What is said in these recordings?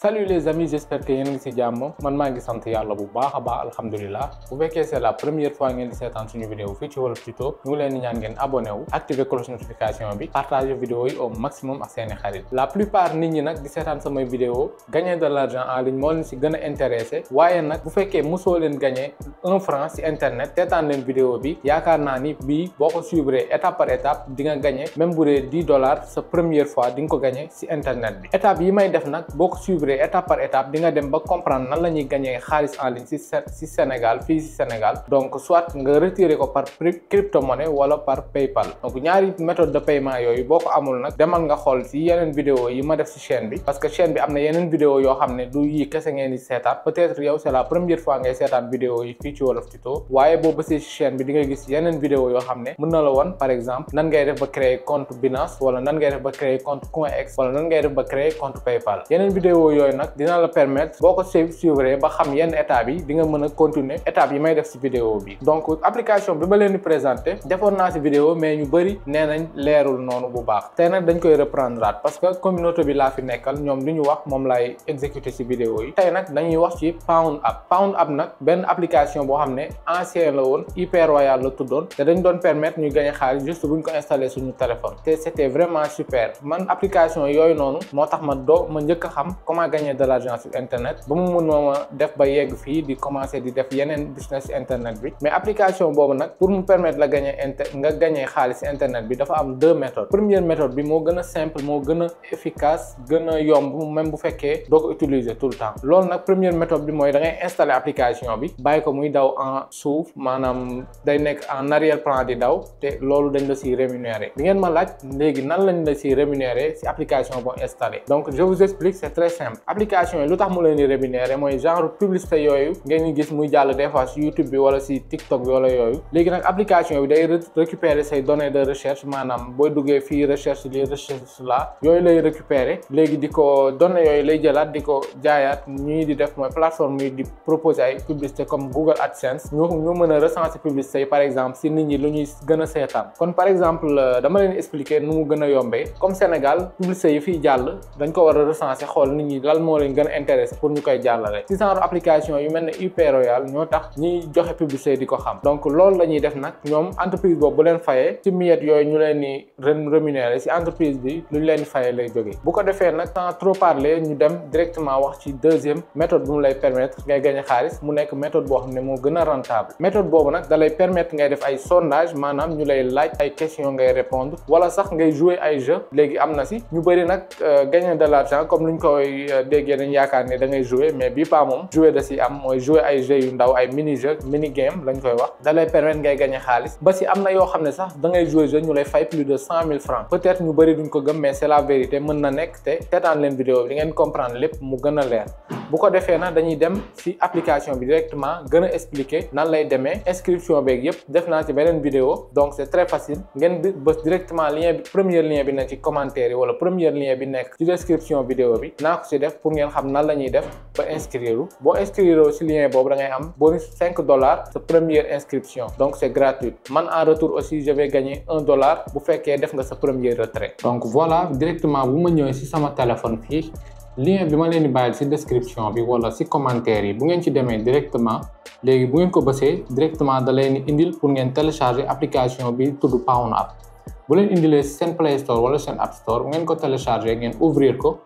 Salut les amis, j'espère que yéen ngi ci jàmm man maa ngi sant yàlla bu baax a baax alhamdulilah bu fekkee c'est la première fois ngeen di seetaan suñu vidéo fii ci Wolof Tuto ñu ngi leen di ñaan ngeen abonné wu activer cloche notification bi partager vidéo yi au maximum ak seeni xarit la plupart nit ñi nag di seetaan samay vidéo gagner de l'argent en ligne moo leen ci gën a intéressé waaye nag bu fekkee mosoo leen gagner 1 franc ci internet seetaan leen vidéo bi yaakaar naa ni bii boo ko suivre étape par étape di nga gagner même bu dee $10 sa première fois di nga ko gagner ci internet bi étape yi may def nag boo ko suivre étape par étape di nga dem ba comprendre nan la ñuy gagner xaalis en ligne ci Sénégal fii ci Sénégal donc soit nga retirer ko par crypto-monnaie wala par PayPal donc ñaari méthode de paiement yooyu boo ko amul nag demal nga xool ci yeneen vidéo yi ma def ci chaîne bi parce que chaîne bi am na yeneen vidéo yoo xam ne du yi kese ngeen di seetaan peut-être yow c'est la première fois ngay seetaan vidéo yi fii ci Wolof Tuto waaye boo bësee ci chaîne bi di nga gis yeneen vidéo yoo xam ne mën na la woon par exemple nan ngay def ba créer compte Binance wala nan ngay def ba créer compte CoinEx wala nan ngay def ba créer compte PayPal yeneen vidéo yooyu nag dina la permettre boo ko suivre ba xam yenn étapes yi di nga mën a continuer étapes yi may def ci vidéo bi donc application bi ma leen di présenter defoon naa ci vidéo mais ñu bëri nee nañ leerul noonu bu baax tey nag dañ koy reprendre parce que communauté bi laa fi nekkal ñoom li ñu wax moom laay exécuter ci vidéo yi tey nag dañuy wax ci Pound App nag benn application boo xam ne ancien la woon hyper royal la tuddoon te dañ doon permettre ñu gagner xaalis juste buñ ko installer suñu téléphone te c'était vraiment super man application yooyu noonu moo tax ma njëkk a xam comment gagner de l'argent sur internet ba mu mën ma def ba yegg fii di commencer di def yeneen business internet bi mais application boobu nag pour mu permettre la gagner xaalis internet bi dafa am 2 méthodes première méthode bi moo gën a simple moo gën a efficace gën a yomb même bu fekkee doo ko utiliser tout le temps loolu nag première méthode bi mooy da ngay installer application bi bàyyi ko muy daw en suuf maanaam day nekk en arrière plan di daw te loolu dañ la ciy rémunérer di ngeen ma laaj léegi nan lañ la ciy rémunérer ci application boo installé donc je vous explique c'est très simple application yi lu tax mu leen di rémunérer mooy genre publicité yooyu ngeen gis muy jàll des fois ci YouTube bi wala ci TikTok bi wala yooyu léegi nag application bi day récupérer say données de recherche maanaam booy duggee fii recherche li recherche là yooyu lay récupérer léegi di ko données yooyu lay jëlaat di ko jaayaat ñii di def mooy plateforme yi di proposer ay publicité comme Google AdSense ñu mën a recenser publicité yi par exemple ci nit ñi lu ñuy gën a seetaan kon par exemple dama leen expliquer nu mu gën a yombee comme Sénégal publicité yi fii jàll dañ ko war a recenser xool nit ñi lan moo leen gën a intéressé pour ñu koy jàllale ci genre application yu mel ne hyper royal ñoo tax ñiy joxe publicité di ko xam donc loolu la ñuy def nag ñoom entreprise boobu bu leen fayee ci miettes yooyu ñu leen di rémunérer ci entreprise bi lu ñu leen di fayee lay jógee bu ko defee nag sans trop parler ñu dem directement wax ci deuxième méthode bu mu lay permettre ngay gagner xaalis mu nekk méthode boo xam ne moo gën a rentable méthode boobu nag da lay permettre ngay def ay sondage maanaam ñu lay laaj ay questions ngay répondre wala sax ngay jouer ay jeux léegi am na ci ñu bëri nag gagner de l'argent comme luñ koy déggee dañ yaakaar ne da ngay jouer mais bii pas moom jouer da ci am mooy jouer ay jeux yu ndaw ay mini jeux mini game lañ koy wax da lay permettre ngay gagner xaalis ba ci am na yoo xam ne sax da ngay jouer jeu ñu lay fay plus de 100 000 francs peut-être ñu bëri duñ ko gëm mais c'est la vérité mën na nekk te seetaan leen vidéo bi di ngeen comprendre lépp mu gën a leer bu ko defee nag dañuy dem ci application bi directement gën a expliquer nan lay demee inscription beeg yépp def naa ci beneen vidéo donc c'est très facile ngeen di bës directement lien bi premier lien bi na ci commentaire yi wala premier lien bi nekk ci description vidéo bi naa ko ci def pour ngeen xam nan la ñuy def ba inscrire boo inscrire ci lien boobu da ngay am bonus $5 sa première inscription donc c'est gratuit man en retour aussi je vais gagner $1 bu fekkee def nga sa premier retrait donc voilà directement bu ma ñëwee ci sama téléphone fii lien bi ma leen di bàyyil ci description bi wala ci commentaire yi bu ngeen ci demee directement léegi bu ngeen ko bësee directement da leen indil pour ngeen télécharger application bi tudd Pound App bu leen indilee seen Play Store wala seen App Store bu ngeen ko télécharger ngeen ouvrir ko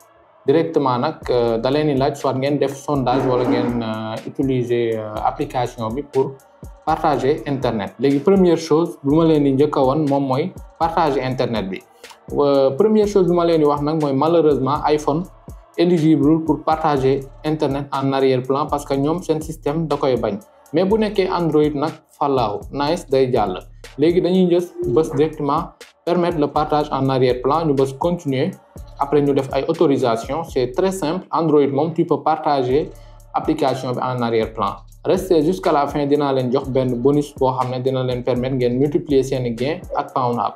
directement nag da leen di laaj soit ngeen def sondage wala ngeen utiliser application bi pour partager internet léegi première chose bu ma leen di njëkk a woon moom mooy partager internet bi première chose bi ma leen di wax nag mooy malheureusement iPhone éligible pour partager internet en arrière-plan parce que ñoom seen système da koy bañ mais bu nekkee Android nag falaaw nice day jàll léegi dañuy jës bës directement permettre le partage en arrière-plan ñu bës continuer après ñu def ay autorisation c'est très simple Android moom tu peux partager application bi en arrière-plan restez jusqu'à la fin dinaa leen jox benn bonus boo xam ne dina leen permettre ngeen multiplier seeni gain ak Pound App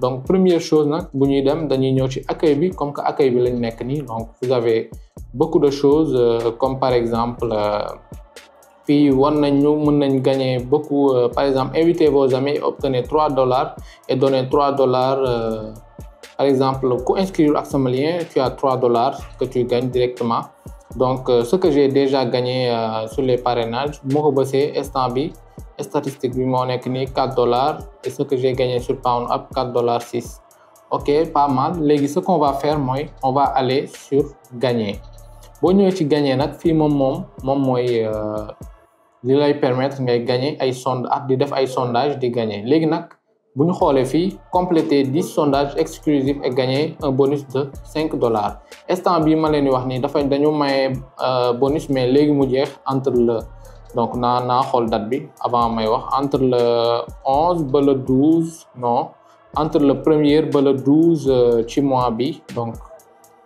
donc première chose nag bu ñuy dem dañuy ñëw ci accueil bi comme que accueil bi lañ nekk nii donc vous avez beaucoup de choses comme par exemple fii wan nañ ñu mën nañ gagner beaucoup par exemple invitez vos amis obtenez $3 et donnez $3 par exemple ku inscrire ak sama lien tu as $3 que tu gagnes directement Donc ce que j'ai déjà gagné sur les parrainages bu ma ko bësee instant bi statistique bi moo nekk nii $4 et ce que j'ai gagné sur Pound Up $4.06. ok pas mal. Léegi ce qu'on va faire mooy on va aller sur gagner. boo ñëwee ci gagner nag fii moom mooy li lay permettre ngay gagner ay di def ay sondage di gagner. Léegi nag bu ñu xoolee fii compléter 10 sondages exclusifs et gagner un bonus de $5. instant bii ma leen di wax nii dañu maye bonus mais léegi mu jeex entre le donc naa xool date bi avant may wax entre le 11 ba le 12 non entre le 1er ba le 12 ci mois bi. donc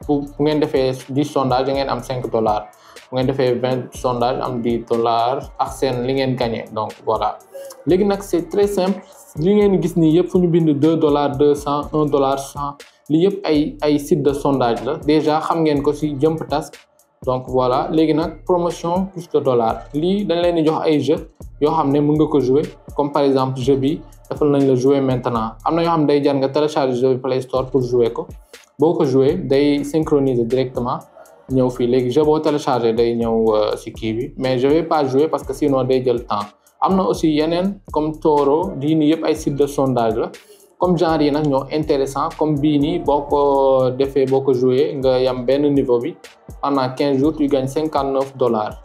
bu ngeen defee 10 sondages da ngeen am $5 bu ngeen defee 20 sondages am $10 ak seen li ngeen gagné. donc voilà léegi nag c'est très simple. li ngeen gis nii yëpp fu ñu bind $2 200 $1 100 li yëpp ay site de sondage la déjà xam ngeen ko ci Jump Task. donc voilà léegi nag promotion plus de dollars lii dañ leen di jox ay jeux yoo xam ne mën nga ko jouer comme par exemple jeu bi defal nañ la jouer maintenant. am na yoo xam ne day jar nga télécharger jeu bi Play Store pour jouer ko. boo ko jouer day synchroniser directement ñëw fii léegi jeu boo télécharger day ñëw ci kii bi mais je vais pas jouer parce que sinon day jël temps. am na aussi yeneen comme Toro lii nii yëpp ay site de sondage la comme genre yi nag ñoo intéressant comme bii nii boo ko defee boo ko jouer nga yam benn niveau bi pendant 15 jours tu gagnes $59.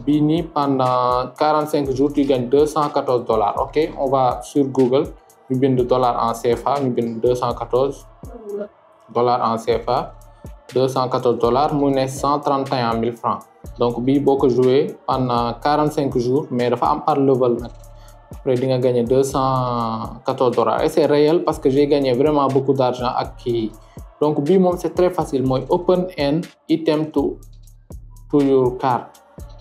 bii nii pendant 45 jours tu gagnes $214. ok on va sur Google ñu bind dollar en CFA ñu bind $214 en CFA $214 mu ne 131 000 francs. donc bii boo ko joué pendant 45 jours mais dafa am par level nag après di nga gagner $214 et c'est réel parce que j'ai gagné vraiment beaucoup d'argent ak kii. donc bii moom c'est très facile mooy open an item to your cart.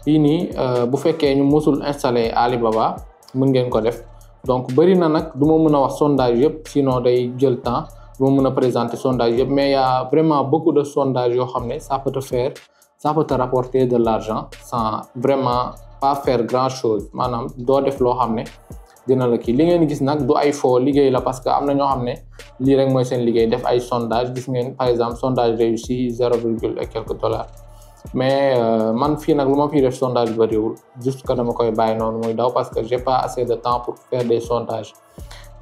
bii nii bu fekkee ñu musul installer Alibaba mën ngeen ko def. donc bëri na nag du ma mën a wax sondage yëpp sinon day jël temps du ma mën a présenter sondage yëpp mais y a vraiment beaucoup de sondages yoo xam ne ça peut te rapporter de l'argent sans vraiment pas faire grand chose maanaam doo def loo xam ne dina la kii. li ngeen gis nag du ay faux liggéey la parce que am na ñoo xam ne lii rek mooy seen liggéey def ay sondage gis ngeen par exemple sondage réussi 0, et quelques dollars. mais man fii nag lu ma fiy def sondage bariwul juste que dama koy bàyyi noonu muy daw parce que j'ai pas assez de temps pour faire des sondages.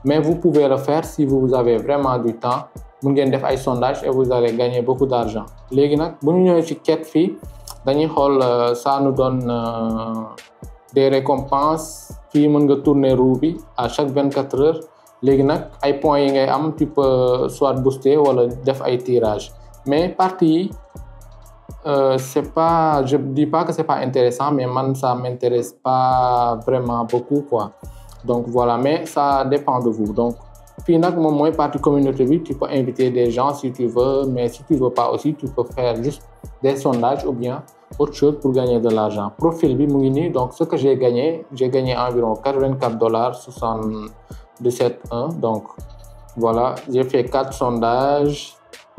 mais vous pouvez le faire si vous avez vraiment du temps. mun ngeen def ay sondage et vous allez gagner beaucoup d'argent. léegi nag bu ñu ñëwee ci quête fii dañuy xool ça nous donne des récompenses. fii mën nga tourner roue bi à chaque 24 heures. léegi nag ay points yi ngay am tu peux soit booster wala def ay tirage. mais partie yi c'est pas, je dis pas que c'est pas intéressant mais man ça m'intéresse pas vraiment beaucoup quoi. donc voilà mais ça dépend de vous. donc fii nag moom mooy partie communauté bi tu peux inviter des gens si tu veux mais si tu veux pas aussi tu peux faire juste des sondages ou bien autre chose pour gagner de l'argent. profil bi mu ngi nii donc ce que j'ai gagné environ $84 77.1 donc voilà j'ai fait 4 sondages.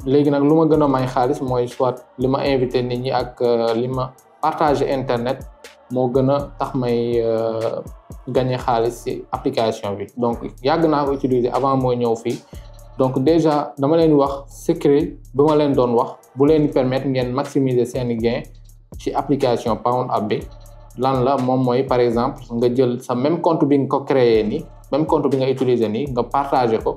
léegi nag lu ma gën a may xaalis mooy soit li ma invité nit ñi ak li ma partager internet moo gën a tax may gagner xaalis ci application bi. donc yàgg naa ko utiliser avant mooy ñëw fii. donc déjà dama leen wax secret bi ma leen doon wax bu leen permettre ngeen maximiser seeni gain ci application Pound Up bi lan la moom mooy par exemple nga jël sa même compte bi nga ko créé nii même compte bi nga utiliser nii nga partager ko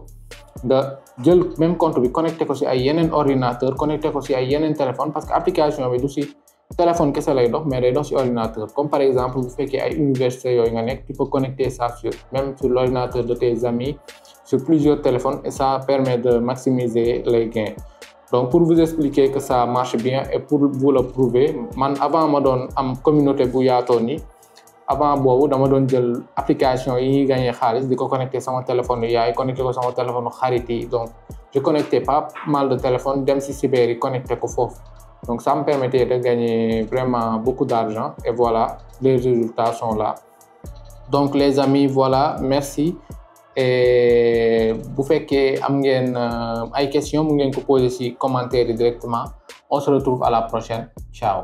nga jël même compte bi connecté ko ci ay yeneen ordinateur connecté ko ci ay yeneen téléphone parce que application bi du ci téléphone kese lay dox mais day dox ci ordinateur. comme par exemple bu fekkee ay université yooyu nga nekk tu peux connecter ça même sur l'ordinateur de tes amis sur plusieurs téléphones et ça permet de maximiser les gains. donc pour vous expliquer que ça marche bien et pour vous le prouver man avant ma doon am communauté bu yaatoo nii avant boobu dama doon jël application yi ñuy gagner xaalis di ko connecter sama téléphone yaay connecter ko sama téléphone xarit yi. donc je connectais pas mal de téléphones dem ci cyber yi connecter ko foofu. donc ça me permettait de gagner vraiment beaucoup d'argent et voilà les résultats sont là. donc les amis voilà merci. et bu fekkee am ngeen ay questions mu ngeen ko poser ci commentaire yi directement. on se retrouve à la prochaine. ciao.